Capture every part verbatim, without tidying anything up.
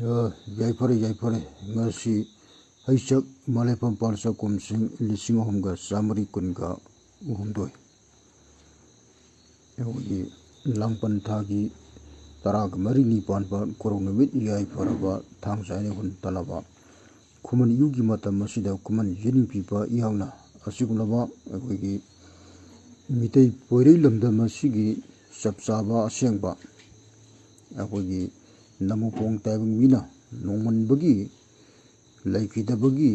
ꯑ, ꯌꯥꯏꯐꯔꯦ, ꯌꯥꯏꯐꯔꯦ꯫ ꯉꯁꯤ ꯍꯩꯆꯛ ꯃꯂꯦꯐꯝ ꯄꯥꯜꯆ ꯀꯨꯝꯁꯤꯡ ꯂꯤꯁꯤꯡ ꯑꯍꯨꯝꯒ ꯆꯥꯃꯔꯤ ꯀꯨꯟꯒ ꯍꯨꯝꯗꯣꯏ꯫ ꯑꯩꯈꯣꯏꯒꯤ ꯂꯥꯡꯕꯟ ꯊꯥꯒꯤ ꯇꯔꯥꯒ ꯃꯔꯤꯅꯤ ꯄꯥꯟꯕ ꯀꯣꯔꯧ ꯅꯨꯃꯤꯠ ꯌꯥꯏꯐꯔꯕ ꯊꯥꯡꯖ ꯅꯤꯉꯣꯜ ꯇꯥꯂꯕ ꯈꯨꯃꯟ ꯏꯌꯨꯒꯤ ꯃꯇꯝ ꯑꯁꯤꯗ ꯈꯨꯃꯟ ꯌꯦꯅꯤꯡꯄꯤꯕ ꯏꯌꯥꯎꯅ ꯑꯁꯤꯒꯨꯝꯂꯕ ꯑꯩꯈꯣꯏꯒꯤ ꯃꯤꯇꯩ ꯄꯣꯏꯔꯩ ꯂꯝꯗꯝ ꯑꯁꯤꯒꯤ ꯆꯞ ꯆꯥꯕ ꯑꯁꯦꯡꯕ ꯑꯩꯈꯣꯏꯒꯤ ꯅꯃꯨꯄꯣꯡ ꯇꯥꯏꯕꯪ ꯃꯤꯅ ꯅꯣꯡꯃꯟꯕꯒꯤ ꯂꯩꯈꯤꯗꯕꯒꯤ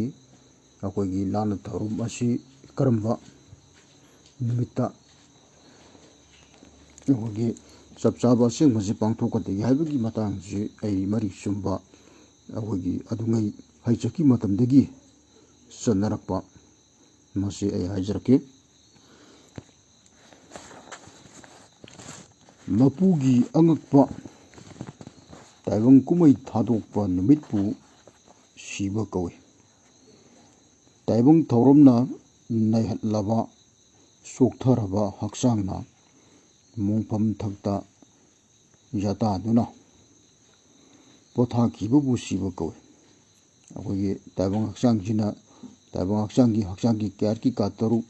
ꯑꯩꯈꯣꯏꯒꯤ ꯂꯥꯟꯅ ꯊꯧꯔꯝ ꯑꯁꯤ ꯀꯔꯝꯕ ꯅꯨꯃꯤꯠꯇ ꯑꯩꯈꯣꯏꯒꯤ ꯆꯞ ꯆꯥꯕ ꯑꯁꯦꯡꯕꯁꯤ ꯄꯥꯡꯊꯣꯛꯀꯗꯒꯦ ꯍꯥꯏꯕꯒꯤ ꯃꯇꯥꯡꯁꯤ ꯑꯩ ꯃꯔꯤꯛ ꯆꯨꯝꯕ ꯑꯩꯈꯣꯏꯒꯤ ꯑꯗꯨꯉꯩ ꯍꯩꯆꯛꯀꯤ ꯃꯇꯝꯗꯒꯤ ꯆꯠꯅꯔꯛꯄ ꯃꯁꯤ ꯑꯩ ꯍꯥꯏꯖꯔꯛꯀꯦ꯫ ꯃꯄꯨꯒꯤ ꯑꯉꯛꯄ ꯇꯥꯏꯕꯪ ꯀꯨꯝꯍꯩ ꯊꯥꯗꯣꯛꯄ ꯅꯨꯃꯤꯠꯄꯨ ꯁꯤꯕ ꯀꯧꯏ꯫ ꯇꯥꯏꯕꯪ ꯊꯧꯔꯝꯅ ꯅꯩꯍꯠꯂꯕ ꯆꯣꯛꯊꯔꯕ ꯍꯛꯆꯥꯡꯅ ꯃꯣꯡꯐꯝ ꯊꯛꯇ ꯌꯥꯇꯥꯗꯨꯅ ꯄꯣꯊꯥꯈꯤꯕꯕꯨ ꯁꯤꯕ ꯀꯧꯏ꯫ ꯑꯩꯈꯣꯏꯒꯤ ꯇꯥꯏꯕꯪ ꯍꯛꯆꯥꯡꯁꯤꯅ, ꯇꯥꯏꯕꯪ ꯍꯛꯆꯥꯡꯒꯤ, ꯍꯛꯆꯥꯡꯒꯤ ꯀꯌꯥꯠꯀꯤ ꯀꯥ ꯇꯔꯨꯛ,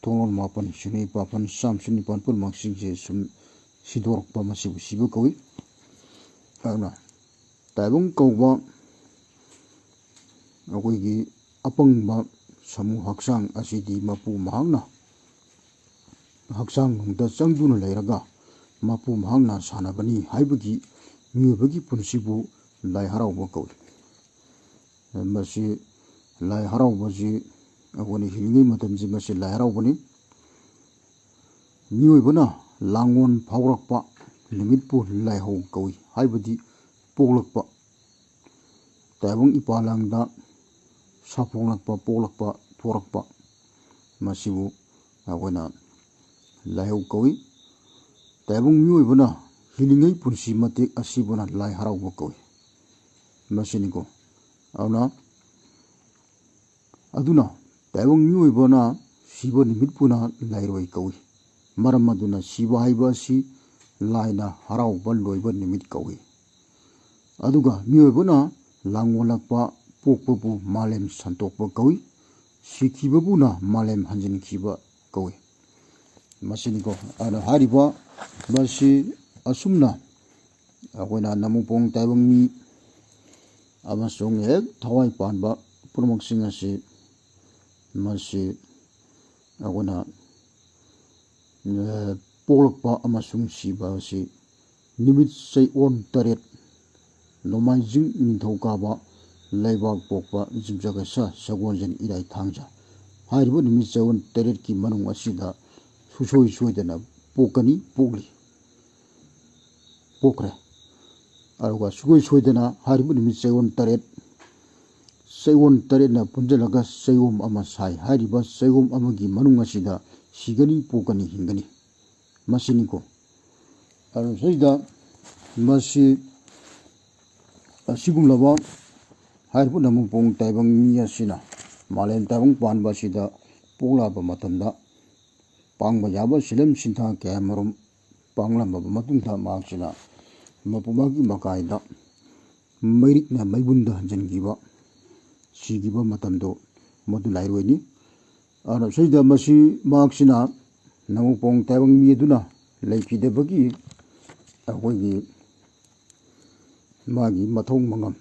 ꯊꯣꯡꯂꯣꯟ ꯃꯥꯄꯟ, ꯁꯤꯡꯂꯤ ꯄꯥꯐꯟ, ꯆꯥꯝ ꯁꯤꯡꯂꯤ ꯄꯥꯐꯟ ꯄꯨꯝꯅꯃꯛꯁꯤꯡꯁꯦ ꯁꯨꯝ ꯁꯤꯗꯣꯔꯛꯄ, ꯃꯁꯤꯕꯨ ꯁꯤꯕ ꯀꯧꯏ꯫ ꯑꯗꯨꯅ ꯇꯥꯏꯕꯪ ꯀꯧꯕ ꯑꯩꯈꯣꯏꯒꯤ ꯑꯄꯪꯕ ꯁꯥꯃꯨ ꯍꯛꯆꯥꯡ ꯑꯁꯤꯗꯤ ꯃꯄꯨ ꯃꯍꯥꯛꯅ ꯍꯛꯆꯥꯡ ꯅꯨꯡꯗ ꯆꯪꯗꯨꯅ ꯂꯩꯔꯒ ꯃꯄꯨ ꯃꯍꯥꯛꯅ ꯁꯥꯟꯅꯕꯅꯤ ꯍꯥꯏꯕꯒꯤ ꯃꯤꯑꯣꯏꯕꯒꯤ ꯄꯨꯟꯁꯤꯕꯨ ꯂꯥꯏ ꯍꯔꯥꯎꯕ ꯀꯧꯏ꯫ ꯃꯁꯤ ꯂꯥꯏ ꯍꯔꯥꯎꯕꯁꯤ ꯑꯩꯈꯣꯏꯅ ꯍꯤꯡꯂꯤꯉꯩ ꯃꯇꯝꯁꯤ ꯃꯁꯤ ꯂꯥꯏ ꯍꯔꯥꯎꯕꯅꯤ꯫ ꯃꯤꯑꯣꯏꯕꯅ ꯂꯥꯡꯒꯣꯜ ꯐꯥꯎꯔꯛꯄ ꯅꯨꯃꯤꯠꯄꯨ ꯂꯥꯏꯍꯧ ꯀꯧꯏ, ꯍꯥꯏꯕꯗꯤ ꯄꯣꯛꯂꯛꯄ꯫ ꯇꯥꯏꯕꯪ ꯏꯄꯥꯂꯥꯡꯗ ꯁꯥꯐꯣꯡꯂꯛꯄ, ꯄꯣꯛꯂꯛꯄ, ꯊꯣꯔꯛꯄ, ꯃꯁꯤꯕꯨ ꯑꯩꯈꯣꯏꯅ ꯂꯥꯏꯍꯧ ꯀꯧꯏ꯫ ꯇꯥꯏꯕꯪ ꯃꯤꯑꯣꯏꯕꯅ ꯍꯤꯡꯂꯤꯉꯩ ꯄꯨꯟꯁꯤ ꯃꯇꯦꯛ ꯑꯁꯤꯕꯨꯅ ꯂꯥꯏ ꯍꯔꯥꯎꯕ ꯀꯧꯏ꯫ ꯃꯁꯤꯅꯤꯀꯣ꯫ ꯑꯗꯨꯅ, ꯑꯗꯨꯅ ꯇꯥꯏꯕꯪ ꯃꯤꯑꯣꯏꯕꯅ ꯁꯤꯕ ꯅꯨꯃꯤꯠꯄꯨꯅ ꯂꯥꯏꯔꯣꯏ ꯀꯧꯏ꯫ ꯃꯔꯝ ꯑꯗꯨꯅ ꯁꯤꯕ ꯍꯥꯏꯕ ꯑꯁꯤ ꯂꯥꯏꯅ ꯍꯔꯥꯎꯕ ꯂꯣꯏꯕ ꯅꯨꯃꯤꯠ ꯀꯧꯏ꯫ ꯑꯗꯨꯒ ꯃꯤꯑꯣꯏꯕꯅ ꯂꯥꯡꯑꯣꯜꯂꯛꯄ, ꯄꯣꯛꯄꯕꯨ ꯃꯥꯂꯦꯝ ꯁꯟꯇꯣꯛꯄ ꯀꯧꯏ, ꯁꯤꯈꯤꯕꯕꯨꯅ ꯃꯥꯂꯦꯝ ꯍꯟꯖꯤꯟꯈꯤꯕ ꯀꯧꯏ꯫ ꯃꯁꯤꯅꯤꯀꯣ꯫ ꯑꯗꯨꯅ ꯍꯥꯏꯔꯤꯕ ꯃꯁꯤ ꯑꯁꯨꯝꯅ ꯑꯩꯈꯣꯏꯅ ꯅꯃꯨꯄꯣꯡ ꯇꯥꯏꯕꯪ ꯃꯤ ꯑꯃꯁꯨꯡ ꯍꯦꯛ ꯊꯋꯥꯏ ꯄꯥꯟꯕ ꯄꯨꯝꯅꯃꯛꯁꯤꯡ ꯑꯁꯤ ꯃꯁꯤ ꯑꯩꯈꯣꯏꯅ, ꯑ, ꯄꯣꯛꯂꯛꯄ ꯑꯃꯁꯨꯡ ꯁꯤꯕ ꯑꯁꯤ ꯅꯨꯃꯤꯠ ꯆꯩꯑꯣꯟ ꯇꯔꯦꯠ, ꯅꯣꯡꯃꯥꯏꯖꯤꯡ, ꯅꯤꯡꯊꯧꯀꯥꯕ, ꯂꯩꯕꯥꯛ ꯄꯣꯛꯄ, ꯌꯨꯝꯖꯀꯩꯁ, ꯁꯒꯣꯜꯁꯦꯟ, ꯏꯔꯥꯏ, ꯊꯥꯡꯖ ꯍꯥꯏꯔꯤꯕ ꯅꯨꯃꯤꯠ ꯆꯩꯑꯣꯟ ꯇꯔꯦꯠꯀꯤ ꯃꯅꯨꯡ ꯑꯁꯤꯗ ꯁꯨꯡꯁꯣꯏ ꯁꯣꯏꯗꯅ ꯄꯣꯛꯀꯅꯤ, ꯄꯣꯛꯂꯤ, ꯄꯣꯛꯈ꯭ꯔꯦ꯫ ꯑꯗꯨꯒ ꯁꯨꯡꯁꯣꯏ ꯁꯣꯏꯗꯅ ꯍꯥꯏꯔꯤꯕ ꯅꯨꯃꯤꯠ ꯆꯩꯑꯣꯟ ꯇꯔꯦꯠ, ꯆꯩꯑꯣꯟ ꯇꯔꯦꯠꯅ ꯄꯨꯟꯁꯤꯜꯂꯒ ꯆꯩꯑꯣꯝ ꯑꯃ ꯁꯥꯏ꯫ ꯍꯥꯏꯔꯤꯕ ꯆꯩꯑꯣꯝ ꯑꯃꯒꯤ ꯃꯅꯨꯡ ꯑꯁꯤꯗ ꯁꯤꯒꯅꯤ, ꯄꯣꯛꯀꯅꯤ, ꯍꯤꯡꯒꯅꯤ꯫ ꯃꯁꯤꯅꯤꯀꯣ꯫ ꯑꯗꯨ ꯁꯤꯗ ꯃꯁꯤ ꯑꯁꯤꯒꯨꯝꯂꯕ ꯍꯥꯏꯔꯤꯕ ꯅꯃꯨꯄꯣꯡ ꯇꯥꯏꯕꯪ ꯃꯤ ꯑꯁꯤꯅ ꯃꯥꯂꯦꯝ ꯇꯥꯏꯕꯪ ꯄꯥꯟꯕ ꯑꯁꯤꯗ ꯄꯣꯛꯂꯛꯄ ꯃꯇꯝꯗ ꯄꯥꯡꯕ ꯌꯥꯕ ꯁꯤꯂꯝ ꯁꯤꯟꯊꯥ ꯀꯌꯥꯃꯔꯨꯝ ꯄꯥꯡꯂꯝꯃꯕ ꯃꯇꯨꯡꯗ ꯃꯍꯥꯛꯁꯤꯅ ꯃꯄꯨ ꯃꯥꯒꯤ ꯃꯀꯥꯏꯗ ꯃꯩꯔꯤꯛꯅ ꯃꯩꯕꯨꯟꯗ ꯍꯟꯖꯤꯟꯈꯤꯕ, ꯁꯤꯈꯤꯕ ꯃꯇꯝꯗꯣ ꯃꯗꯨ ꯂꯥꯏꯔꯣꯏꯅꯤ꯫ ꯑꯗꯨꯅ ꯁꯤꯗ ꯃꯁꯤ ꯃꯍꯥꯛꯁꯤꯅ ꯅꯃꯨꯄꯣꯡ ꯇꯥꯏꯕꯪ ꯃꯤ ꯑꯗꯨꯅ ꯂꯩꯈꯤꯗꯕꯒꯤ ꯑꯩꯈꯣꯏꯒꯤ ꯃꯥꯒꯤ ꯃꯊꯧ ꯃꯉꯝ,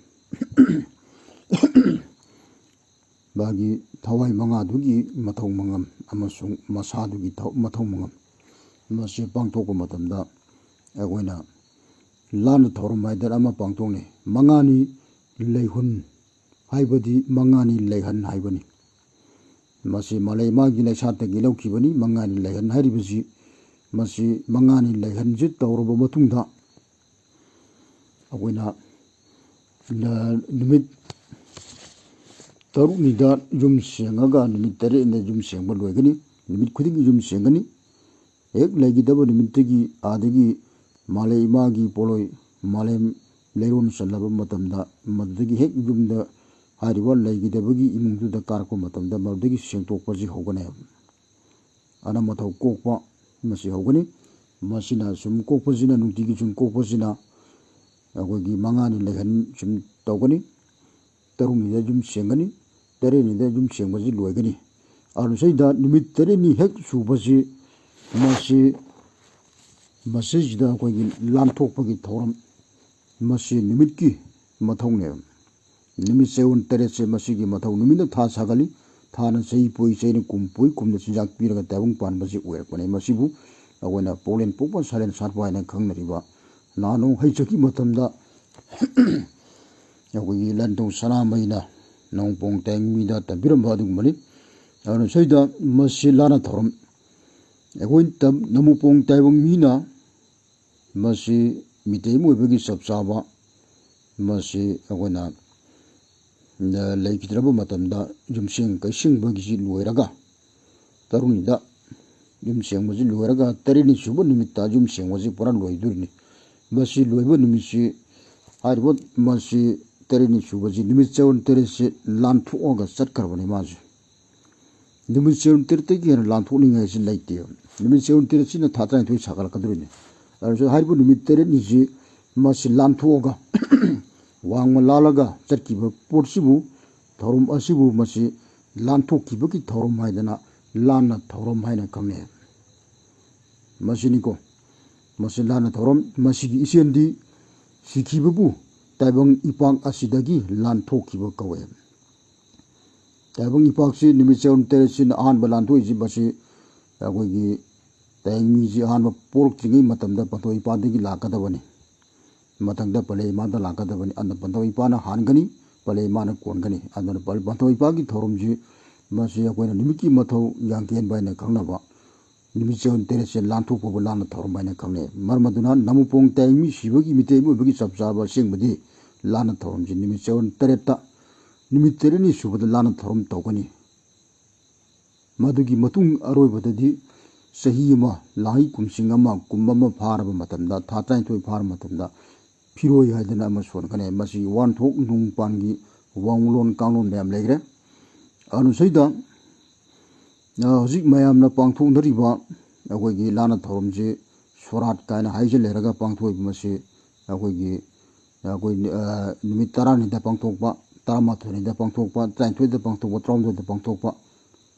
ꯃꯥꯒꯤ ꯊꯋꯥꯏ ꯃꯉꯥꯗꯨꯒꯤ ꯃꯊꯧ ꯃꯉꯝ ꯑꯃꯁꯨꯡ ꯃꯁꯥꯗꯨꯒꯤ ꯊꯧ-, ꯃꯊꯧ ꯃꯉꯝ ꯃꯁꯤ ꯄꯥꯡꯊꯣꯛꯄ ꯃꯇꯝꯗ ꯑꯩꯈꯣꯏꯅ ꯂꯥꯟꯅ ꯊꯧꯔꯝ ꯍꯥꯏꯗꯅ ꯑꯃ ꯄꯥꯡꯊꯣꯛꯅꯩ꯫ ꯃꯉꯥꯅꯤ ꯂꯩꯍꯨꯟ ꯍꯥꯏꯕꯗꯤ ꯃꯉꯥꯅꯤ ꯂꯩꯍꯟ ꯍꯥꯏꯕꯅꯤ꯫ ꯃꯁꯤ ꯃꯥꯂꯩ ꯏꯃꯥꯒꯤ ꯂꯩꯁꯥꯠꯇꯒꯤ ꯂꯧꯈꯤꯕꯅꯤ꯫ ꯃꯉꯥꯅꯤ ꯂꯩꯍꯟ ꯍꯥꯏꯔꯤꯕꯁꯤ ꯃꯁꯤ ꯃꯉꯥꯅꯤ ꯂꯩꯍꯟꯁꯤ ꯇꯧꯔꯕ ꯃꯇꯨꯡꯗ ꯑꯩꯈꯣꯏꯅ ꯅ-, ꯅꯨꯃꯤꯠ ꯇꯔꯨꯛꯅꯤꯗ ꯌꯨꯝ ꯁꯦꯡꯉꯒ ꯅꯨꯃꯤꯠ ꯇꯔꯦꯠꯅꯤꯗ ꯌꯨꯝ ꯁꯦꯡꯕ ꯂꯣꯏꯒꯅꯤ꯫ ꯅꯨꯃꯤꯠ ꯈꯨꯗꯤꯡꯒꯤ ꯌꯨꯝ ꯁꯦꯡꯒꯅꯤ꯫ ꯍꯦꯛ ꯂꯩꯈꯤꯗꯕ ꯅꯨꯃꯤꯠꯇꯒꯤ ꯑꯥꯗꯒꯤ ꯃꯥꯂꯩ ꯏꯃꯥꯒꯤ ꯄꯣꯠꯂꯣꯏ ꯃꯥꯂꯦꯝ ꯂꯩꯔꯣꯟ ꯆꯜꯂꯕ ꯃꯇꯝꯗ ꯃꯗꯨꯗꯒꯤ ꯍꯦꯛ ꯌꯨꯝꯗ ꯍꯥꯏꯔꯤꯕ ꯂꯩꯈꯤꯗꯕꯒꯤ ꯏꯃꯨꯡꯗꯨꯗ ꯀꯥꯔꯛꯄ ꯃꯇꯝꯗ ꯃꯗꯨꯗꯒꯤ ꯁꯦꯡꯗꯣꯛꯄꯁꯤ ꯍꯧꯒꯅꯤ ꯍꯥꯏꯕ꯫ ꯑꯅ ꯃꯊꯧ ꯀꯣꯛꯄ ꯃꯁꯤ ꯍꯧꯒꯅꯤ꯫ ꯃꯁꯤꯅ ꯁꯨꯝ ꯀꯣꯛꯄꯁꯤꯅ, ꯅꯨꯡꯇꯤꯒꯤ ꯁꯨꯝ ꯀꯣꯛꯄꯁꯤꯅ ꯑꯩꯈꯣꯏꯒꯤ ꯃꯉꯥꯅꯤ ꯂꯩꯍꯟ ꯁꯨꯝ ꯇꯧꯒꯅꯤ, ꯇꯔꯨꯛꯅꯤꯗ ꯌꯨꯝ ꯁꯦꯡꯒꯅꯤ, ꯇꯔꯦꯠꯅꯤꯗ ꯌꯨꯝ ꯁꯦꯡꯕꯁꯤ ꯂꯣꯏꯒꯅꯤ꯫ ꯑꯗꯨ ꯁꯤꯗ ꯅꯨꯃꯤꯠ ꯇꯔꯦꯠꯅꯤ ꯍꯦꯛ ꯁꯨꯕꯁꯤ ꯃꯁꯤ, ꯃꯁꯤꯁꯤꯗ ꯑꯩꯈꯣꯏꯒꯤ ꯂꯥꯟꯊꯣꯛꯄꯒꯤ ꯊꯧꯔꯝ, ꯃꯁꯤ ꯅꯨꯃꯤꯠꯀꯤ ꯃꯊꯧꯅꯦꯕ꯫ ꯅꯨꯃꯤꯠ ꯆꯌꯣꯜ ꯇꯔꯦꯠꯁꯦ ꯃꯁꯤꯒꯤ ꯃꯊꯧ꯫ ꯅꯨꯃꯤꯠꯅ ꯊꯥ ꯁꯥꯒꯠꯂꯤ, ꯊꯥꯅ ꯆꯍꯤ ꯄꯣꯛꯏ, ꯆꯍꯤꯅ ꯀꯨꯝ ꯄꯣꯛꯏ, ꯀꯨꯝꯅ ꯆꯤꯟꯖꯥꯛ ꯄꯤꯔꯒ ꯇꯥꯏꯕꯪ ꯄꯥꯟꯕꯁꯤ ꯑꯣꯏꯔꯛꯄꯅꯦ꯫ ꯃꯁꯤꯕꯨ ꯑꯩꯈꯣꯏꯅ ꯄꯣꯂꯦꯟ ꯄꯣꯛꯄ ꯁꯥꯂꯦꯟ ꯁꯥꯠꯄ ꯍꯥꯏꯅ ꯈꯪꯅꯔꯤꯕ꯫ ꯅꯍꯥꯟ ꯅꯣꯡ ꯍꯩ ꯆꯠꯈꯤ ꯃꯇꯝꯗ ꯑꯩꯈꯣꯏꯒꯤ ꯂꯟꯊꯧ ꯁꯅꯥꯃꯍꯤꯅ ꯅꯣꯡꯄꯣꯡ ꯇꯥꯏꯕꯪ ꯃꯤꯗ ꯇꯝꯕꯤꯔꯝꯕ ꯑꯗꯨꯒꯨꯝꯕꯅꯤ꯫ ꯑꯗꯨꯅ ꯁꯤꯗ ꯃꯁꯤ ꯂꯥꯟꯅ ꯊꯧꯔꯝ, ꯑꯩꯈꯣꯏ ꯇꯝ-, ꯅꯃꯨꯄꯣꯡ ꯇꯥꯏꯕꯪ ꯃꯤꯅ ꯃꯁꯤ ꯃꯤꯇꯩ ꯑꯃ ꯑꯣꯏꯕꯒꯤ ꯆꯞ ꯆꯥꯕ, ꯃꯁꯤ ꯑꯩꯈꯣꯏꯅ, ꯑ, ꯂꯩꯈꯤꯗ꯭ꯔꯕ ꯃꯇꯝꯗ ꯌꯨꯝꯁꯦꯡ ꯀꯩꯁꯤꯡꯕꯒꯤꯁꯤ ꯂꯣꯏꯔꯒ, ꯇꯔꯨꯛꯅꯤꯗ ꯌꯨꯝ ꯁꯦꯡꯕꯁꯤ ꯂꯣꯏꯔꯒ ꯇꯔꯦꯠꯅꯤ ꯁꯨꯕ ꯅꯨꯃꯤꯠꯇ ꯌꯨꯝ ꯁꯦꯡꯕꯁꯤ ꯄꯨꯔꯥ ꯂꯣꯏꯗꯣꯔꯤꯅꯤ꯫ ꯃꯁꯤ ꯂꯣꯏꯕ ꯅꯨꯃꯤꯠꯁꯤ, ꯍꯥꯏꯔꯤꯕ ꯃꯁꯤ ꯇꯔꯦꯠꯅꯤ ꯁꯨꯕꯁꯤ ꯅꯨꯃꯤꯠ ꯆꯌꯣꯜ ꯇꯔꯦꯠꯁꯤ ꯂꯥꯟꯊꯣꯛꯑꯒ ꯆꯠꯈ꯭ꯔꯕꯅꯤ ꯃꯥꯁꯦ꯫ ꯅꯨꯃꯤꯠ ꯆꯌꯣꯜ ꯇꯔꯦꯠꯇꯒꯤ ꯍꯦꯟꯅ ꯂꯥꯟꯊꯣꯛꯅꯤꯡꯉꯥꯏꯁꯤ ꯂꯩꯇꯦꯕ꯫ ꯅꯨꯃꯤꯠ ꯆꯌꯣꯜ ꯇꯔꯦꯠꯁꯤꯅ ꯊꯥ ꯇꯔꯥꯅꯤꯊꯣꯏ ꯁꯥꯒꯠꯂꯛꯀꯗꯧꯔꯤꯅꯤ꯫ ꯑꯗꯨꯁꯨ ꯍꯥꯏꯔꯤꯕ ꯅꯨꯃꯤꯠ ꯇꯔꯦꯠꯅꯤꯁꯤ ꯃꯁꯤ ꯂꯥꯟꯊꯣꯛꯑꯒ ꯋꯥꯡꯃ ꯂꯥꯜꯂꯒ ꯆꯠꯈꯤꯕ ꯄꯣꯠꯁꯤꯕꯨ, ꯊꯧꯔꯝ ꯑꯁꯤꯕꯨ ꯃꯁꯤ ꯂꯥꯟꯊꯣꯛꯈꯤꯕꯒꯤ ꯊꯧꯔꯝ ꯍꯥꯏꯗꯅ ꯂꯥꯟꯅ ꯊꯧꯔꯝ ꯍꯥꯏꯅ ꯈꯪꯅꯩ꯫ ꯃꯁꯤꯅꯤꯀꯣ, ꯃꯁꯤ ꯂꯥꯟꯅ ꯊꯧꯔꯝ꯫ ꯃꯁꯤꯒꯤ ꯏꯆꯦꯜꯗꯤ ꯁꯤꯈꯤꯕꯕꯨ ꯇꯥꯏꯕꯪ ꯏꯄꯥꯛ ꯑꯁꯤꯗꯒꯤ ꯂꯥꯟꯊꯣꯛꯈꯤꯕ ꯀꯧꯋꯦ꯫ ꯇꯥꯏꯕꯪ ꯏꯄꯥꯛꯁꯤ ꯅꯨꯃꯤꯠ ꯆꯌꯣꯜ ꯇꯔꯦꯠꯁꯤꯅ ꯑꯍꯥꯟꯕ ꯂꯥꯟꯊꯣꯛꯏꯁꯤ꯫ ꯃꯁꯤ ꯑꯩꯈꯣꯏꯒꯤ ꯇꯥꯏꯕꯪ ꯃꯤꯁꯤ ꯑꯍꯥꯟꯕ ꯄꯣꯛꯂꯛꯇ꯭ꯔꯤꯉꯩ ꯃꯇꯝꯗ ꯄꯟꯊꯧ ꯏꯄꯥꯗꯒꯤ ꯂꯥꯛꯀꯗꯕꯅꯤ꯫ ꯃꯊꯪꯗ ꯄꯂꯦ ꯏꯃꯥꯗ ꯂꯥꯛꯀꯗꯕꯅꯤ꯫ ꯑꯗꯨꯅ ꯄꯟꯊꯧ ꯏꯄꯥꯅ ꯍꯥꯟꯒꯅꯤ, ꯄꯂꯦ ꯏꯃꯥꯅ ꯀꯣꯟꯒꯅꯤ꯫ ꯑꯗꯨꯅ ꯄ-, ꯄꯟꯊꯧ ꯏꯄꯥꯒꯤ ꯊꯧꯔꯝꯁꯤ, ꯃꯁꯤ ꯑꯩꯈꯣꯏꯅ ꯅꯨꯃꯤꯠꯀꯤ ꯃꯊꯧ ꯌꯥꯡꯀꯦꯟꯕ ꯍꯥꯏꯅ ꯈꯪꯅꯕ ꯅꯨꯃꯤꯠ ꯆꯌꯣꯜ ꯇꯔꯦꯠꯁꯦ ꯂꯥꯟꯊꯣꯛꯄꯕꯨ ꯂꯥꯟꯅ ꯊꯧꯔꯝ ꯍꯥꯏꯅ ꯈꯪꯅꯩ꯫ ꯃꯔꯝ ꯑꯗꯨꯅ ꯅꯃꯨꯄꯣꯡ ꯇꯥꯏꯕꯪ ꯃꯤ ꯁꯤꯕꯒꯤ ꯃꯤꯇꯩ ꯑꯃ ꯑꯣꯏꯕꯒꯤ ꯆꯞ ꯆꯥꯕ ꯑꯁꯦꯡꯕꯗꯤ ꯂꯥꯟꯅ ꯊꯧꯔꯝꯁꯤ ꯅꯨꯃꯤꯠ ꯆꯌꯣꯜ ꯇꯔꯦꯠꯇ, ꯅꯨꯃꯤꯠ ꯇꯔꯦꯠꯅꯤ ꯁꯨꯕꯗ ꯂꯥꯟꯅ ꯊꯧꯔꯝ ꯇꯧꯒꯅꯤ꯫ ꯃꯗꯨꯒꯤ ꯃꯇꯨꯡ ꯑꯔꯣꯏꯕꯗꯗꯤ ꯆꯍꯤ ꯑꯃ, ꯂꯥꯡꯍꯩ ꯀꯨꯝꯁꯤꯡ ꯑꯃ, ꯀꯨꯝ ꯑꯃ ꯐꯥꯔꯕ ꯃꯇꯝꯗ, ꯊꯥ ꯇꯔꯥꯅꯤꯊꯣꯏ ꯐꯥꯔꯕ ꯃꯇꯝꯗ ꯐꯤꯔꯣꯏ ꯍꯥꯏꯗꯅ ꯑꯃ ꯁꯣꯟꯒꯅꯤ꯫ ꯃꯁꯤ ꯋꯥꯟꯊꯣꯛ ꯅꯨꯡꯄꯥꯟꯒꯤ ꯋꯥꯡꯂꯣꯟ ꯀꯥꯡꯂꯣꯟ ꯃꯌꯥꯝ ꯂꯩꯈ꯭ꯔꯦ꯫ ꯑꯗꯨꯁꯤꯗ, ꯑ, ꯍꯧꯖꯤꯛ ꯃꯌꯥꯝꯅ ꯄꯥꯡꯊꯣꯛꯅꯔꯤꯕ ꯑꯩꯈꯣꯏꯒꯤ ꯂꯥꯟꯅ ꯊꯧꯔꯝꯁꯤ ꯁꯣꯔꯥꯠ ꯀꯥꯏꯅ ꯍꯥꯏꯖ ꯂꯩꯔꯒ ꯄꯥꯡꯊꯣꯛꯏꯕ ꯃꯁꯤ ꯑꯩꯈꯣꯏꯒꯤ ꯑꯩꯈꯣꯏ, ꯑ, ꯅꯨꯃꯤꯠ ꯇꯔꯥꯅꯤꯗ ꯄꯥꯡꯊꯣꯛꯄ, ꯇꯔꯥꯃꯥꯊꯣꯏꯅꯤꯗ ꯄꯥꯡꯊꯣꯛꯄ, ꯇꯔꯥꯅꯤꯊꯣꯏꯗ ꯄꯥꯡꯊꯣꯛꯄ, ꯇꯔꯥꯃꯥꯊꯣꯏꯗ ꯄꯥꯡꯊꯣꯛꯄ,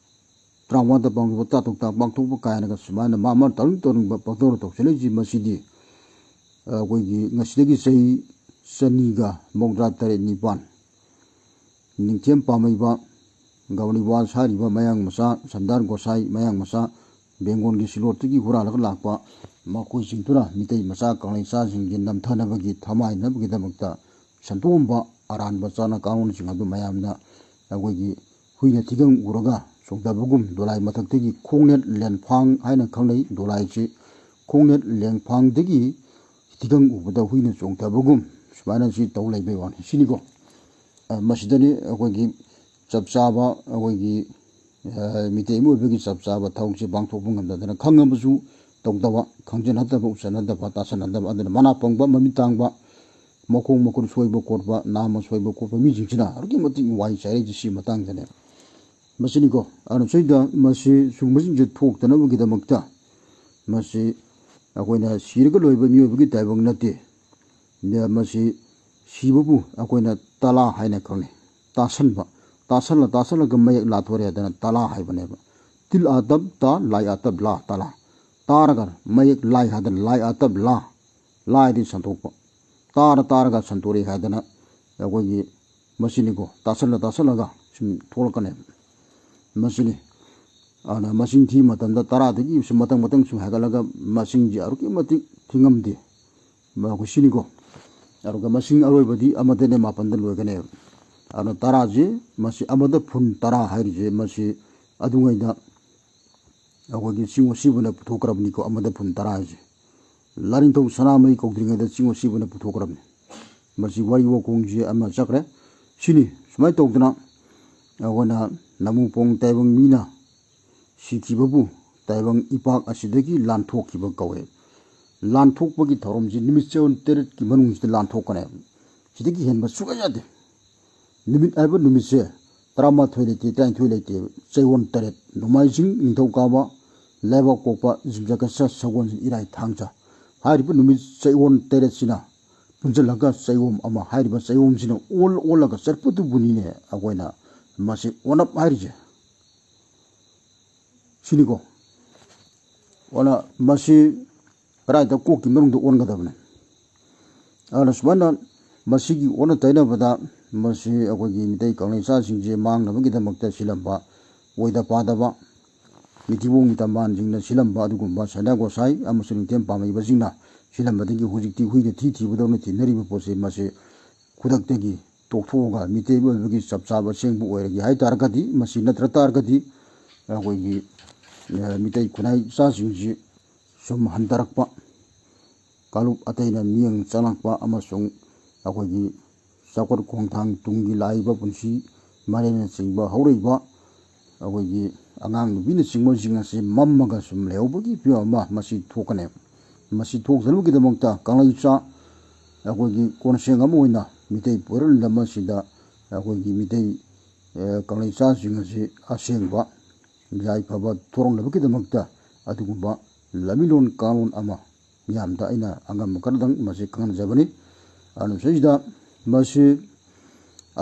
ꯇꯔꯥꯃꯉꯥꯗ ꯄꯥꯡꯊꯣꯛꯄ, ꯇꯔꯥꯇꯔꯨꯛꯇ ꯄꯥꯡꯊꯣꯛꯄ ꯀꯥꯏꯅꯒ ꯁꯨꯃꯥꯏꯅ ꯃꯥ ꯃꯥꯅ ꯇꯧꯅꯤꯡ ꯇꯧꯅꯤꯡꯕ ꯄꯥꯡꯊꯣꯛꯅ ꯇꯧꯁꯜꯂꯛꯏꯁꯤ, ꯃꯁꯤꯗꯤ, ꯑ, ꯑꯩꯈꯣꯏꯒꯤ ꯉꯁꯤꯗꯒꯤ ꯆꯍꯤ ꯆꯅꯤꯒ ꯃꯧꯗ꯭ꯔꯥ ꯇꯔꯦꯠ ꯅꯤꯄꯥꯟ ꯅꯤꯡꯊꯦꯝ ꯄꯥꯝꯃꯩꯕ ꯒꯧꯔꯤꯋꯥꯁ ꯍꯥꯏꯔꯤꯕ ꯃꯌꯥꯡ ꯃꯆꯥ, ꯁꯟꯗꯥꯔ ꯒꯣꯁꯥꯏ ꯃꯌꯥꯡ ꯃꯆꯥ, ꯕꯦꯡꯒꯣꯜꯒꯤ ꯁꯤꯂꯣꯠꯇꯒꯤ ꯍꯨꯔꯥꯜꯂꯒ ꯂꯥꯛꯄ ꯃꯈꯣꯏꯁꯤꯡꯗꯨꯅ ꯃꯤꯇꯩ ꯃꯆꯥ ꯀꯪꯂꯩꯆꯥꯁꯤꯡꯒꯤ ꯅꯝꯊꯅꯕꯒꯤ, ꯊꯃꯥꯏꯅꯕꯒꯤꯗꯃꯛꯇ ꯁꯟꯗꯣꯛꯑꯝꯕ ꯑꯔꯥꯟꯕ ꯆꯠꯅ ꯀꯥꯡꯂꯣꯟꯁꯤꯡ ꯑꯗꯨ ꯃꯌꯥꯝꯅ ꯑꯩꯈꯣꯏꯒꯤ ꯍꯨꯏꯅ ꯊꯤꯒꯪ ꯎꯔꯒ ꯆꯣꯡꯊꯕꯒꯨꯝ ꯗꯣꯂꯥꯏ ꯃꯊꯛꯇꯒꯤ ꯈꯣꯡꯅꯦꯠ ꯂꯦꯟꯐꯥꯡ ꯍꯥꯏꯅ ꯈꯪꯅꯩ꯫ ꯗꯣꯂꯥꯏꯁꯤ ꯈꯣꯡꯅꯦꯠ ꯂꯦꯟꯐꯥꯡꯗꯒꯤ ꯊꯤꯒꯪ ꯎꯕꯗ ꯍꯨꯏꯅ ꯆꯣꯡꯊꯕꯒꯨꯝ ꯁꯨꯃꯥꯏꯅ ꯁꯤ ꯇꯧ ꯂꯩꯕꯩ ꯋꯥꯅꯤ꯫ ꯁꯤꯅꯤꯀꯣ꯫ ꯑ, ꯃꯁꯤꯗꯅꯤ ꯑꯩꯈꯣꯏꯒꯤ ꯆꯞ ꯆꯥꯕ, ꯑꯩꯈꯣꯏꯒꯤ, ꯑ, ꯃꯤꯇꯩ ꯑꯃ ꯑꯣꯏꯕꯒꯤ ꯆꯞ ꯆꯥꯕ ꯊꯕꯛꯁꯦ ꯄꯥꯡꯊꯣꯛꯄ ꯉꯝꯗꯗꯅ, ꯈꯪꯉꯕꯁꯨ ꯇꯧꯗꯕ, ꯈꯪꯖꯟꯅꯗꯕ, ꯎꯠꯆꯟꯅꯗꯕ, ꯇꯥꯁꯟꯅꯗꯕ, ꯑꯗꯨꯅ ꯃꯅꯥ ꯄꯪꯕ, ꯃꯃꯤꯠ ꯇꯥꯡꯕ, ꯃꯈꯣꯡ ꯃꯈꯨꯠ ꯁꯣꯏꯕ ꯈꯣꯠꯄ, ꯅꯥꯝꯃ ꯁꯣꯏꯕ ꯈꯣꯠꯄ ꯃꯤꯁꯤꯡꯁꯤꯅ ꯑꯗꯨꯛꯀꯤ ꯃꯇꯤꯛ ꯋꯥꯏ ꯆꯥꯏꯔꯛꯏꯁꯦ ꯁꯤ ꯃꯇꯥꯡꯗꯅꯦ꯫ ꯃꯁꯤꯅꯤꯀꯣ꯫ ꯑꯗꯨꯅ ꯁꯤꯗ ꯃꯁꯤ ꯁꯤꯒꯨꯝꯕꯁꯤꯡꯁꯦ ꯊꯣꯛꯇꯅꯕꯒꯤꯗꯃꯛꯇ ꯃꯁꯤ ꯑꯩꯈꯣꯏꯅ ꯁꯤꯔꯒ ꯂꯣꯏꯕ ꯃꯤꯑꯣꯏꯕꯒꯤ ꯇꯥꯏꯕꯪ ꯅꯠꯇꯦ꯫ ꯃꯁꯤ ꯁꯤꯕꯕꯨ ꯑꯩꯈꯣꯏꯅ ꯇꯂꯥ ꯍꯥꯏꯅ ꯈꯪꯅꯩ꯫ ꯇꯥꯁꯟꯕ, ꯇꯥꯁꯜꯂ ꯇꯥꯁꯜꯂꯒ ꯃꯌꯦꯛ ꯂꯥꯊꯣꯔꯦ ꯍꯥꯏꯗꯅ ꯇꯂꯥ ꯍꯥꯏꯕꯅꯦꯕ꯫ ꯇꯤꯜ ꯑꯥꯇꯞ ꯇꯥ, ꯂꯥꯏ ꯑꯥꯇꯞ ꯂꯥ, ꯇꯂꯥ꯫ ꯇꯥꯔꯒ ꯃꯌꯦꯛ ꯂꯥꯏ ꯍꯥꯏꯗꯅ ꯂꯥꯏ ꯑꯥꯇꯞ ꯂꯥ, ꯂꯥꯏꯗꯤ ꯁꯟꯗꯣꯛꯄ꯫ ꯇꯥꯔ ꯇꯥꯔꯒ ꯁꯟꯗꯣꯔꯛꯏ ꯍꯥꯏꯗꯅ ꯑꯩꯈꯣꯏꯒꯤ ꯃꯁꯤꯅꯤꯀꯣ, ꯇꯥꯁꯜꯂ ꯇꯥꯁꯜꯂꯒ ꯁꯨꯝ ꯊꯣꯛꯂꯛꯀꯅꯦꯕ꯫ ꯃꯁꯤꯅꯤ꯫ ꯑꯗꯨꯅ ꯃꯁꯤꯡ ꯊꯤꯕ ꯃꯇꯝꯗ ꯇꯔꯥꯗꯒꯤ ꯁꯨꯝ ꯃꯊꯪ ꯃꯊꯪ ꯁꯨꯝ ꯍꯥꯏꯒꯠꯂꯒ ꯃꯁꯤꯡꯁꯦ ꯑꯗꯨꯛꯀꯤ ꯃꯇꯤꯛ ꯊꯤꯉꯝꯗꯦ꯫ ꯃꯈꯣꯏ ꯁꯤꯅꯤꯀꯣ꯫ ꯑꯗꯨꯒ ꯃꯁꯤꯡ ꯑꯔꯣꯏꯕꯗꯤ ꯑꯃꯗꯅꯦ ꯃꯥꯄꯟꯗ ꯂꯣꯏꯒꯅꯦꯕ꯫ ꯑꯗꯨꯅ ꯇꯔꯥꯁꯤ ꯃꯁꯤ ꯑꯃꯗ ꯐꯨꯟ ꯇꯔꯥ ꯍꯥꯏꯔꯤꯁꯦ ꯃꯁꯤ ꯑꯗꯨꯉꯩꯗ ꯑꯩꯈꯣꯏꯒꯤ ꯆꯤꯡꯉꯣ ꯁꯤꯕꯅ ꯄꯨꯊꯣꯛꯈ꯭ꯔꯕꯅꯤꯀꯣ, ꯑꯃꯗ ꯐꯨꯟ ꯇꯔꯥ ꯍꯥꯏꯁꯦ꯫ ꯂꯥꯏꯅꯤꯡꯊꯧ ꯁꯅꯥꯃꯍꯤ ꯀꯧꯗ꯭ꯔꯤꯉꯩꯗ ꯆꯤꯡꯉꯣ ꯁꯤꯕꯅ ꯄꯨꯊꯣꯛꯈ꯭ꯔꯕꯅꯤ꯫ ꯃꯁꯤ ꯋꯥꯔꯤ ꯋꯥꯈꯣꯡꯁꯦ ꯑꯃ ꯆꯠꯈ꯭ꯔꯦ꯫ ꯁꯤꯅꯤ, ꯁꯨꯃꯥꯏꯅ ꯇꯧꯗꯅ ꯑꯩꯈꯣꯏꯅ ꯅꯃꯨꯄꯣꯡ ꯇꯥꯏꯕꯪ ꯃꯤꯅ ꯁꯤꯈꯤꯕꯕꯨ ꯇꯥꯏꯕꯪ ꯏꯄꯥꯛ ꯑꯁꯤꯗꯒꯤ ꯂꯥꯟꯊꯣꯛꯈꯤꯕ ꯀꯧꯋꯦ꯫ ꯂꯥꯟꯊꯣꯛꯄꯒꯤ ꯊꯧꯔꯝꯁꯤ ꯅꯨꯃꯤꯠ ꯆꯌꯣꯜ ꯇꯔꯦꯠꯀꯤ ꯃꯅꯨꯡꯁꯤꯗ ꯂꯥꯟꯊꯣꯛꯀꯅꯦꯕ꯫ ꯁꯤꯗꯒꯤ ꯍꯦꯟꯕ ꯁꯨꯡꯌꯥ ꯌꯥꯗꯦ꯫ ꯅꯨꯃꯤꯠ ꯍꯥꯏꯕ ꯅꯨꯃꯤꯠꯁꯦ ꯇꯔꯥꯃꯥꯊꯣꯏ ꯂꯩꯇꯦ, ꯇꯔꯥꯅꯤꯊꯣꯏ ꯂꯩꯇꯦ, ꯆꯌꯣꯜ ꯇꯔꯦꯠ, ꯅꯣꯡꯃꯥꯏꯖꯤꯡ, ꯅꯤꯡꯊꯧꯀꯥꯕ, ꯂꯩꯕꯥꯛꯄꯣꯛꯄ, ꯌꯨꯝꯁꯀꯩꯁ, ꯁꯒꯣꯜꯁꯦꯟ, ꯏꯔꯥꯏ, ꯊꯥꯡꯖ ꯍꯥꯏꯔꯤꯕ ꯅꯨꯃꯤꯠ ꯆꯌꯣꯜ ꯇꯔꯦꯠꯁꯤꯅ ꯑꯣꯟꯁꯤꯜꯂꯒ ꯆꯌꯣꯝ ꯑꯃ ꯍꯥꯏꯔꯤꯕ ꯆꯌꯣꯝꯁꯤꯅ ꯑꯣꯜ ꯑꯣꯜꯂꯒ ꯆꯠꯄꯗꯨꯕꯨꯅꯤꯅꯦ ꯑꯩꯈꯣꯏꯅ ꯃꯁꯤ ꯑꯣꯅꯞ ꯍꯥꯏꯔꯤꯁꯦ꯫ ꯁꯤꯅꯤꯀꯣ꯫ ꯑꯗꯨꯅ ꯃꯁꯤ ꯀꯗꯥꯏꯗ ꯀꯣꯛꯀꯤ ꯃꯅꯨꯡꯗ ꯑꯣꯟꯒꯗꯕꯅꯤ꯫ ꯑꯗꯨꯅ ꯁꯨꯃꯥꯏꯅ ꯃꯁꯤꯒꯤ ꯑꯣꯟꯅ ꯇꯩꯅꯕꯗ ꯃꯁꯤ ꯑꯩꯈꯣꯏꯒꯤ ꯃꯤꯇꯩ ꯀꯪꯂꯩꯆꯥꯁꯤꯡꯁꯦ ꯃꯥꯡꯅꯕꯒꯤꯗꯃꯛꯇ ꯁꯤꯜꯂꯝꯕ, ꯑꯣꯏꯗ ꯄꯥꯗꯕ ꯃꯤꯊꯤꯕꯣꯡ ꯃꯤꯇꯝꯕꯥꯟꯁꯤꯡꯅ ꯁꯤꯜꯂꯝꯕ ꯑꯗꯨꯒꯨꯝꯕ ꯁꯅꯥ ꯒꯣꯁꯥꯏ ꯑꯃꯁꯨꯡ ꯅꯤꯡꯊꯦꯝ ꯄꯥꯝꯕꯩꯕꯁꯤꯡꯅ ꯁꯤꯜꯂꯝꯕꯗꯒꯤ ꯍꯧꯖꯤꯛꯇꯤ ꯍꯨꯏꯅ ꯊꯤ ꯊꯤꯕꯗꯧꯅ ꯊꯤꯅꯔꯤꯕ ꯄꯣꯠꯁꯤ ꯃꯁꯤ ꯈꯨꯗꯛꯇꯒꯤ ꯇꯣꯛꯊꯣꯛꯑꯒ ꯃꯤꯇꯩ ꯑꯣꯏꯕꯒꯤ ꯆꯞ ꯆꯥꯕ ꯑꯁꯦꯡꯕ ꯑꯣꯏꯔꯒꯦ ꯍꯥꯏ ꯇꯥꯔꯒꯗꯤ, ꯃꯁꯤ ꯅꯠꯇ꯭ꯔ ꯇꯥꯔꯒꯗꯤ ꯑꯩꯈꯣꯏꯒꯤ, ꯑ, ꯃꯤꯇꯩ ꯈꯨꯟꯅꯥꯏ ꯏꯆꯥꯁꯤꯡꯁꯤ ꯁꯨꯝ ꯍꯟꯊꯔꯛꯄ, ꯀꯥꯡꯂꯨꯞ ꯑꯇꯩꯅ ꯃꯤꯠꯌꯦꯡ ꯆꯪꯂꯛꯄ ꯑꯃꯁꯨꯡ ꯑꯩꯈꯣꯏꯒꯤ ꯆꯥꯎꯈꯠ ꯈꯣꯡꯊꯥꯡ ꯇꯨꯡꯒꯤ ꯂꯥꯛꯏꯕ ꯄꯨꯟꯁꯤ ꯃꯔꯦꯜꯅꯆꯤꯡꯕ ꯍꯧꯔꯛꯏꯕ ꯑꯩꯈꯣꯏꯒꯤ ꯑꯉꯥꯡ ꯅꯨꯄꯤꯅꯆꯤꯡꯕꯁꯤꯡ ꯑꯁꯤ ꯃꯝꯃꯒ ꯁꯨꯝ ꯂꯩꯍꯧꯕꯒꯤ ꯐꯤꯕꯝ ꯑꯃ ꯃꯁꯤ ꯊꯣꯛꯀꯅꯦꯕ꯫ ꯃꯁꯤ ꯊꯣꯛꯇꯅꯕꯒꯤꯗꯃꯛꯇ ꯀꯪꯂꯩꯆꯥ ꯑꯩꯈꯣꯏꯒꯤ ꯀꯣꯟꯁꯦꯡ ꯑꯃ ꯑꯣꯏꯅ ꯃꯤꯇꯩ ꯄꯣꯏꯔꯣꯜ ꯑꯃꯁꯤꯗ ꯑꯩꯈꯣꯏꯒꯤ ꯃꯤꯇꯩ, ꯑꯦ, ꯀꯪꯂꯩꯆꯥꯁꯤꯡ ꯑꯁꯤ ꯑꯁꯦꯡꯕ ꯌꯥꯏꯐꯕ ꯊꯣꯔꯛꯅꯕꯒꯤꯗꯃꯛꯇ ꯑꯗꯨꯒꯨꯝꯕ ꯂꯝꯕꯤꯂꯣꯟ ꯀꯥꯡꯂꯣꯟ ꯑꯃ ꯃꯤꯌꯥꯝꯗ ꯑꯩꯅ ꯑꯉꯝꯕ ꯈꯔꯗꯪ ꯃꯁꯤ ꯈꯪꯍꯟꯖꯕꯅꯤ꯫ ꯑꯗꯨꯅ ꯁꯤꯗꯩꯁꯤꯗ ꯃꯁꯤ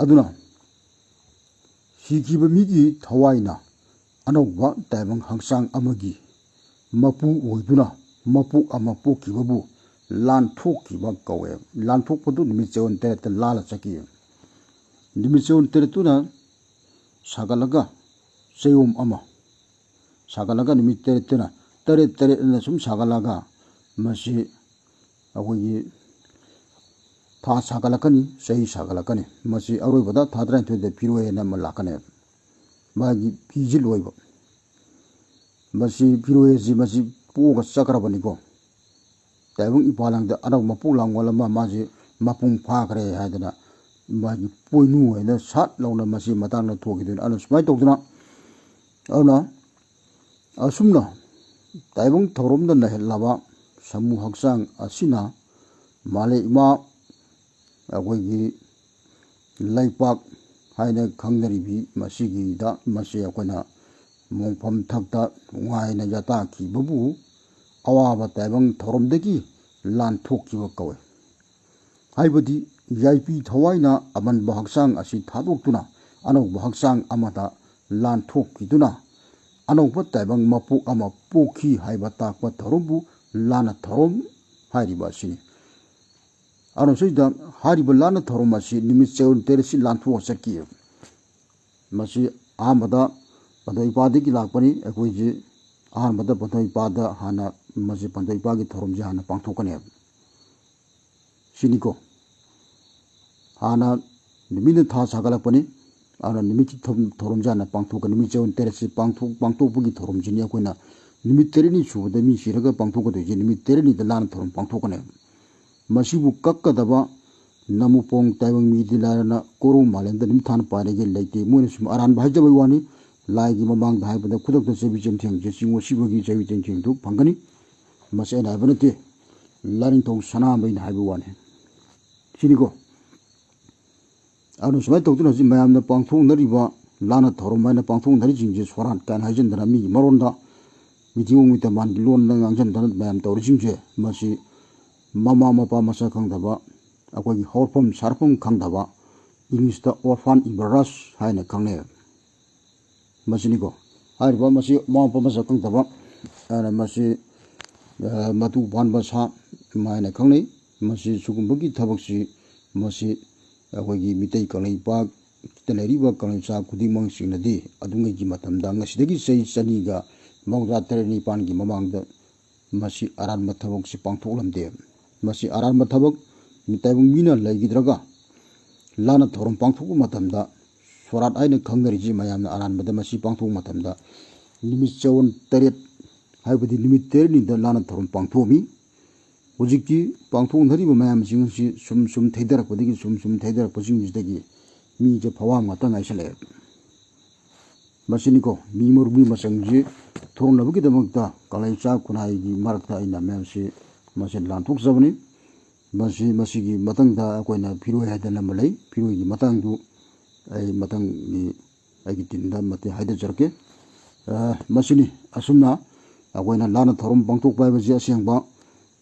ꯑꯗꯨꯅ ꯁꯤꯈꯤꯕ ꯃꯤꯒꯤ ꯊꯋꯥꯏꯅ ꯑꯅꯧꯕ ꯇꯥꯏꯕꯪ ꯍꯛꯆꯥꯡ ꯑꯃꯒꯤ ꯃꯄꯨ ꯑꯣꯏꯗꯨꯅ ꯃꯄꯣꯛ ꯑꯃ ꯄꯣꯛꯈꯤꯕꯕꯨ ꯂꯥꯟꯊꯣꯛꯈꯤꯕ ꯀꯧꯋꯦ꯫ ꯂꯥꯟꯊꯣꯛꯄꯗꯨ ꯅꯨꯃꯤꯠ ꯆꯌꯣꯜ ꯇꯔꯦꯠꯇ ꯂꯥꯜꯂ ꯆꯠꯈꯤ꯫ ꯅꯨꯃꯤꯠ ꯆꯌꯣꯜ ꯇꯔꯦꯠꯇꯨꯅ ꯁꯥꯒꯠꯂꯒ ꯆꯌꯣꯝ ꯑꯃ ꯁꯥꯒꯠꯂꯒ ꯅꯨꯃꯤꯠ ꯇꯔꯦꯠꯇꯨꯅ, ꯇꯔꯦꯠ ꯇꯔꯦꯠ ꯑꯅ ꯁꯨꯝ ꯁꯥꯒꯠꯂꯒ ꯃꯁꯤ ꯑꯩꯈꯣꯏꯒꯤ ꯊꯥ ꯁꯥꯒꯠꯂꯛꯀꯅꯤ, ꯆꯍꯤ ꯁꯥꯒꯠꯂꯛꯀꯅꯤ꯫ ꯃꯁꯤ ꯑꯔꯣꯏꯕꯗ ꯊꯥ ꯇꯔꯥꯅꯤꯊꯣꯏꯗ ꯐꯤꯔꯣꯏ ꯍꯥꯏꯅ ꯑꯃ ꯂꯥꯛꯀꯅꯦꯕ꯫ ꯃꯥꯒꯤ ꯐꯤꯁꯤ ꯂꯣꯏꯕ꯫ ꯃꯁꯤ ꯐꯤꯔꯣꯏ ꯑꯁꯤ ꯃꯁꯤ ꯄꯣꯛꯑꯒ ꯆꯠꯈ꯭ꯔꯕꯅꯤꯀꯣ꯫ ꯇꯥꯏꯕꯪ ꯏꯄꯥꯂꯥꯡꯗ ꯑꯅꯧꯕ ꯃꯄꯣꯛ ꯂꯥꯡꯒꯣꯜ ꯑꯃ ꯃꯥꯁꯤ ꯃꯄꯨꯡ ꯐꯥꯈ꯭ꯔꯦ ꯍꯥꯏꯗꯅ ꯃꯥꯒꯤ ꯄꯣꯏꯅꯨ ꯍꯥꯏꯅ ꯁꯥꯠ ꯂꯥꯎꯅ ꯃꯁꯤ ꯃꯇꯥꯡꯗ ꯊꯣꯛꯈꯤꯗꯣꯏꯅꯤ꯫ ꯑꯗꯨꯅ ꯁꯨꯃꯥꯏꯅ ꯇꯧꯗꯅ, ꯑꯗꯨꯅ ꯑꯁꯨꯝꯅ ꯇꯥꯏꯕꯪ ꯊꯧꯔꯝꯗ ꯅꯩꯍꯠꯂꯕ ꯁꯥꯃꯨ ꯍꯛꯆꯥꯡ ꯑꯁꯤꯅ ꯃꯥꯂꯦꯝ ꯏꯃꯥ ꯑꯩꯈꯣꯏꯒꯤ ꯂꯩꯄꯥꯛ ꯍꯥꯏꯅ ꯈꯪꯅꯔꯤꯕꯤ ꯃꯁꯤꯒꯤꯗ, ꯃꯁꯤ ꯑꯩꯈꯣꯏꯅ ꯃꯣꯡꯐꯝ ꯊꯛꯇ ꯅꯨꯡꯉꯥꯏꯅ ꯌꯥꯇꯥꯈꯤꯕꯕꯨ ꯑꯋꯥꯕ ꯇꯥꯏꯕꯪ ꯊꯧꯔꯝꯗꯒꯤ ꯂꯥꯟꯊꯣꯛꯈꯤꯕ ꯀꯧꯏ꯫ ꯍꯥꯏꯕꯗꯤ ꯌꯥꯏꯄꯤ ꯊꯋꯥꯏꯅ ꯑꯃꯟꯕ ꯍꯛꯆꯥꯡ ꯑꯁꯤ ꯊꯥꯗꯣꯛꯇꯨꯅ ꯑꯅꯧꯕ ꯍꯛꯆꯥꯡ ꯑꯃꯗ ꯂꯥꯟꯊꯣꯛꯈꯤꯗꯨꯅ ꯑꯅꯧꯕ ꯇꯥꯏꯕꯪ ꯃꯄꯣꯛ ꯑꯃ ꯄꯣꯛꯈꯤ ꯍꯥꯏꯕ ꯇꯥꯛꯄ ꯊꯧꯔꯝꯕꯨ ꯂꯥꯟꯅ ꯊꯧꯔꯝ ꯍꯥꯏꯔꯤꯕ ꯑꯁꯤꯅꯤ꯫ ꯑꯗꯨꯅ ꯁꯤꯗ ꯍꯥꯏꯔꯤꯕ ꯂꯥꯟꯅ ꯊꯧꯔꯝ ꯑꯁꯤ ꯅꯨꯃꯤꯠ ꯆꯌꯣꯜ ꯇꯔꯦꯠꯁꯤ ꯂꯥꯟꯊꯣꯛꯑ ꯆꯠꯈꯤ꯫ ꯃꯁꯤ ꯑꯍꯥꯟꯕꯗ ꯄꯟꯊꯣꯏ ꯏꯄꯥꯗꯒꯤ ꯂꯥꯛꯄꯅꯤ꯫ ꯑꯩꯈꯣꯏꯁꯤ ꯑꯍꯥꯟꯕꯗ ꯄꯟꯊꯣꯏ ꯏꯄꯥꯗ ꯍꯥꯟꯅ ꯃꯁꯤ ꯄꯟꯊꯣꯏ ꯏꯄꯥꯒꯤ ꯊꯧꯔꯝꯁꯤ ꯍꯥꯟꯅ ꯄꯥꯡꯊꯣꯛꯀꯅꯦꯕ꯫ ꯁꯤꯅꯤꯀꯣ꯫ ꯍꯥꯟꯅ ꯅꯨꯃꯤꯠꯅ ꯊꯥ ꯁꯥꯒꯠꯂꯛꯄꯅꯤ꯫ ꯑꯗꯨꯅ ꯅꯨꯃꯤꯠꯀꯤ ꯊꯧ-, ꯊꯧꯔꯝꯁꯦ ꯍꯥꯟꯅ ꯄꯥꯡꯊꯣꯛꯀꯅꯤ꯫ ꯅꯨꯃꯤꯠ ꯆꯌꯣꯜ ꯇꯔꯦꯠꯁꯤ ꯄꯥꯡꯊꯣꯛ-, ꯄꯥꯡꯊꯣꯛꯄꯒꯤ ꯊꯧꯔꯝꯁꯤꯅꯤ ꯑꯩꯈꯣꯏꯅ ꯅꯨꯃꯤꯠ ꯇꯔꯦꯠꯅꯤ ꯁꯨꯕꯗ ꯃꯤ ꯁꯤꯔꯒ ꯄꯥꯡꯊꯣꯛꯀꯗꯣꯏꯁꯦ ꯅꯨꯃꯤꯠ ꯇꯔꯦꯠꯅꯤꯗ ꯂꯥꯟꯅ ꯊꯧꯔꯝ ꯄꯥꯡꯊꯣꯛꯀꯅꯦꯕ꯫ ꯃꯁꯤꯕꯨ ꯀꯛꯀꯗꯕ ꯅꯃꯨꯄꯣꯡ ꯇꯥꯏꯕꯪ ꯃꯤꯗꯤ ꯂꯥꯏꯔꯅ ꯀꯣꯔꯧ ꯃꯥꯂꯦꯝꯗ ꯅꯨꯃꯤꯠ ꯊꯥꯅ ꯄꯥꯏꯔꯒꯦ ꯂꯩꯇꯦ꯫ ꯃꯣꯏꯅ ꯁꯨꯝ ꯑꯔꯥꯟꯕ ꯍꯥꯏꯖꯕꯩ ꯋꯥꯅꯤ꯫ ꯂꯥꯏꯒꯤ ꯃꯃꯥꯡꯗ ꯍꯥꯏꯕꯗ ꯈꯨꯗꯛꯇ ꯆꯩꯕꯤ ꯆꯦꯟꯊꯦꯡꯁꯦ ꯆꯤꯡꯉꯣ ꯁꯤꯕꯒꯤ ꯆꯩꯕꯤ ꯆꯦꯟꯊꯦꯡꯗꯨ ꯐꯪꯒꯅꯤ꯫ ꯃꯁꯤ ꯑꯩꯅ ꯍꯥꯏꯕ ꯅꯠꯇꯦ꯫ ꯂꯥꯏꯅꯤꯡꯊꯧ ꯁꯅꯥꯃꯍꯤꯅ ꯍꯥꯏꯕ ꯋꯥꯅꯤ꯫ ꯁꯤꯅꯤꯀꯣ꯫ ꯑꯗꯨꯅ ꯁꯨꯃꯥꯏꯅ ꯇꯧꯗꯨꯅ ꯍꯧꯖꯤꯛ ꯃꯌꯥꯝꯅ ꯄꯥꯡꯊꯣꯛꯅꯔꯤꯕ ꯂꯥꯟꯅ ꯊꯧꯔꯝ ꯍꯥꯏꯅ ꯄꯥꯡꯊꯣꯛꯅꯔꯤꯁꯤꯡꯁꯦ ꯁꯣꯔꯥꯠ ꯀꯥꯏꯅ ꯍꯥꯏꯖꯤꯟꯗꯅ ꯃꯤꯒꯤ ꯃꯔꯣꯟꯗ ꯃꯤꯇꯤꯡ ꯃꯤꯇꯃꯥꯟꯒꯤ ꯂꯣꯟꯗ ꯉꯥꯡꯁꯤꯟꯗꯅ ꯃꯌꯥꯝ ꯇꯧꯔꯤꯁꯤꯡꯁꯦ ꯃꯁꯤ ꯃꯃꯥ ꯃꯄꯥ ꯃꯁꯛ ꯈꯪꯗꯕ, ꯑꯩꯈꯣꯏꯒꯤ ꯍꯧꯔꯛꯐꯝ ꯁꯥꯔꯛꯐꯝ ꯈꯪꯗꯕ, ꯏꯪꯂꯤꯁꯇ orphan in the rust ꯍꯥꯏꯅ ꯈꯪꯅꯩ꯫ ꯃꯁꯤꯅꯤꯀꯣ꯫ ꯍꯥꯏꯔꯤꯕ ꯃꯁꯤ ꯃꯃꯥ ꯃꯄꯥ ꯃꯁꯛ ꯈꯪꯗꯕ, ꯑꯗꯨꯅ ꯃꯁꯤ, ꯑ, ꯃꯇꯨ ꯄꯥꯟꯕ ꯁꯥ ꯍꯥꯏꯅ ꯈꯪꯅꯩ꯫ ꯃꯁꯤ ꯁꯤꯒꯨꯝꯕꯒꯤ ꯊꯕꯛꯁꯤ ꯃꯁꯤ ꯑꯩꯈꯣꯏꯒꯤ ꯃꯤꯇꯩ ꯀꯪꯂꯩꯄꯥꯛꯇ ꯂꯩꯔꯤꯕ ꯀꯪꯂꯩꯆꯥ ꯈꯨꯗꯤꯡꯃꯛꯁꯤꯡꯅꯗꯤ ꯑꯗꯨꯉꯩꯒꯤ ꯃꯇꯝꯗ ꯉꯁꯤꯗꯒꯤ ꯆꯍꯤ ꯆꯅꯤꯒ ꯃꯧꯗ꯭ꯔꯥ ꯇꯔꯦꯠ ꯅꯤꯄꯥꯟꯒꯤ ꯃꯃꯥꯡꯗ ꯃꯁꯤ ꯑꯔꯥꯟꯕ ꯊꯕꯛꯁꯤ ꯄꯥꯡꯊꯣꯛꯂꯝꯗꯦ꯫ ꯃꯁꯤ ꯑꯔꯥꯟꯕ ꯊꯕꯛ, ꯃꯤ ꯇꯥꯏꯕꯪ ꯃꯤꯅ ꯂꯩꯈꯤꯗ꯭ꯔꯒ ꯂꯥꯟꯅ ꯊꯧꯔꯝ ꯄꯥꯡꯊꯣꯛꯄ ꯃꯇꯝꯗ ꯁꯣꯔꯥꯠ ꯍꯥꯏꯅ ꯈꯪꯅꯔꯤꯁꯤ ꯃꯌꯥꯝꯅ ꯑꯔꯥꯟꯕꯗ ꯃꯁꯤ ꯄꯥꯡꯊꯣꯛꯄ ꯃꯇꯝꯗ ꯅꯨꯃꯤꯠ ꯆꯌꯣꯜ ꯇꯔꯦꯠ ꯍꯥꯏꯕꯗꯤ ꯅꯨꯃꯤꯠ ꯇꯔꯦꯠꯅꯤꯗ ꯂꯥꯟꯅ ꯊꯧꯔꯝ ꯄꯥꯡꯊꯣꯛꯑꯝꯃꯤ꯫ ꯍꯧꯖꯤꯛꯇꯤ ꯄꯥꯡꯊꯣꯛꯅꯔꯤꯕ ꯃꯌꯥꯝꯁꯤꯡ ꯑꯁꯤ ꯁꯨꯝ ꯁꯨꯝ ꯊꯩꯊꯔꯛꯄꯗꯒꯤ ꯁꯨꯝ ꯁꯨꯝ ꯊꯩꯊꯔꯛꯄꯁꯤꯡꯁꯤꯗꯒꯤ ꯃꯤꯁꯦ ꯐꯋꯥꯝ ꯉꯥꯛꯇ ꯉꯥꯏꯁꯜꯂꯛꯑꯦ꯫ ꯃꯁꯤꯅꯤꯀꯣ, ꯃꯤ ꯃꯔꯨ ꯃꯤ ꯃꯁꯤꯡꯁꯤ ꯊꯣꯔꯛꯅꯕꯒꯤꯗꯃꯛꯇ ꯀꯪꯂꯩꯆꯥ ꯈꯨꯟꯅꯥꯏꯒꯤ ꯃꯔꯛꯇ ꯑꯩꯅ ꯃꯌꯥꯝꯁꯤ ꯃꯁꯤ ꯂꯥꯟꯊꯣꯛꯆꯕꯅꯤ꯫ ꯃꯁꯤ, ꯃꯁꯤꯒꯤ ꯃꯊꯪꯗ ꯑꯩꯈꯣꯏꯅ ꯐꯤꯔꯣꯏ ꯍꯥꯏꯗꯅ ꯑꯃ ꯂꯩ꯫ ꯐꯤꯔꯣꯏꯒꯤ ꯃꯇꯥꯡꯗꯨ ꯑꯩ ꯃꯊꯪꯒꯤ ꯑꯩꯒꯤ ꯇꯤꯝꯗ ꯃꯇꯦꯛ ꯍꯥꯏꯗꯖꯔꯛꯀꯦ꯫ ꯑ, ꯃꯁꯤꯅꯤ꯫ ꯑꯁꯨꯝꯅ ꯑꯩꯈꯣꯏꯅ ꯂꯥꯟꯅ ꯊꯧꯔꯝ ꯄꯥꯡꯊꯣꯛꯄ ꯍꯥꯏꯕꯁꯤ ꯑꯁꯦꯡꯕ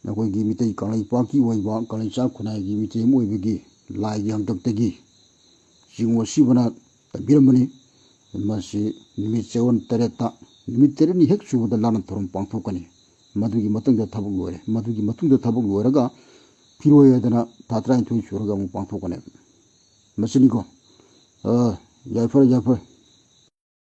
ꯑꯩꯈꯣꯏꯒꯤ ꯃꯤꯇꯩ ꯀꯪꯂꯩꯄꯥꯛꯀꯤ ꯑꯣꯏꯕ ꯀꯪꯂꯩꯆꯥ ꯈꯨꯟꯅꯥꯏꯒꯤ ꯃꯤꯇꯩ ꯑꯃ ꯑꯣꯏꯕꯒꯤ ꯂꯥꯏꯒꯤ ꯍꯥꯛꯇꯛꯇꯒꯤ ꯆꯤꯡꯉꯨ ꯑꯁꯤꯕꯅ ꯇꯝꯕꯤꯔꯝꯕꯅꯤ꯫ ꯃꯁꯤ ꯅꯨꯃꯤꯠ ꯆꯌꯣꯜ ꯇꯔꯦꯠꯇ, ꯅꯨꯃꯤꯠ ꯇꯔꯦꯠꯅꯤ ꯍꯦꯛ ꯁꯨꯕꯗ ꯂꯥꯟꯅ ꯊꯧꯔꯝ ꯄꯥꯡꯊꯣꯛꯀꯅꯤ꯫ ꯃꯗꯨꯒꯤ ꯃꯇꯨꯡꯗ ꯊꯕꯛ ꯂꯣꯏꯔꯦ꯫ ꯃꯗꯨꯒꯤ ꯃꯇꯨꯡꯗ ꯊꯕꯛ ꯂꯣꯏꯔꯒ ꯐꯤꯔꯣꯏ ꯍꯥꯏꯗꯅ ꯊꯥ ꯇꯔꯥꯅꯤꯊꯣꯏ ꯁꯨꯔꯒ ꯑꯃꯨꯛ ꯄꯥꯡꯊꯣꯛꯀꯅꯦꯕ꯫ ꯃꯁꯤꯅꯤꯀꯣ꯫ ꯑ, ꯌꯥꯏꯐꯔꯦ, ꯌꯥꯏꯐꯔꯦ꯫